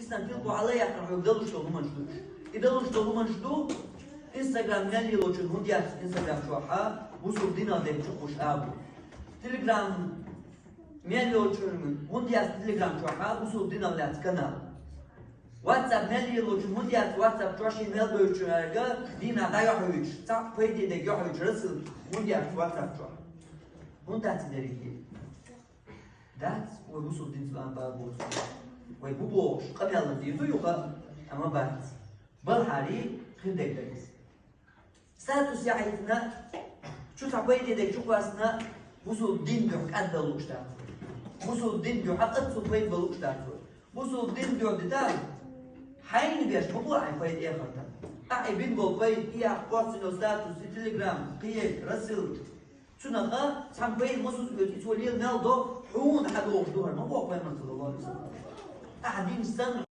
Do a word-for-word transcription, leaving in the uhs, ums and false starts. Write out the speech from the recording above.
Сан телефон хьалаяьккхар хьога далуш долу хӀуманаш ду. И далуш долу хӀуманаш ду, Instagram мел лелочун хӀунда яц Instagram чохьа бусул динал дерг чукхуш абу. Telegram мел лелочун хӀунда яц Telegram чохьа бусул динал яц канал. WhatsApp мел лелочун хӀунда яц WhatsApp чохь шен мел бевзачуьнга дина дӀайохьуьйтуш, цхьаъ пайде дерг йохьуьйтуш рассылка хӀунда яц WhatsApp чохь. ХӀунда дац и дерриге? Дац, вай бусул динца лан бала боцу. Вай бу бохуш, къамел дийцу юха, амма бац. Балхьари хир дерг дагас. Статус яхьийтина, чу цхьа пайде дерг чу кхоссина, бусул дин дуьхьа кӀаддал лууш дац. Бусул дин дуьхьа аццул пайда бан лууш дац. Бусул дин дуьхьа дита, хьайна беш, ма бу хьайн пайда эхарта. Ахьа бин болу пайда, и ахь кхоссино статус, и Telegram, кхиерг, рассылка. Цунаха цхьана пайда ма сузуьйту, и цо лела мел до, хьуна хьадогӀуш ду хӀара, ма боху пайхамар саллаллаху алейхи ва саллям. Ахьа динчу санна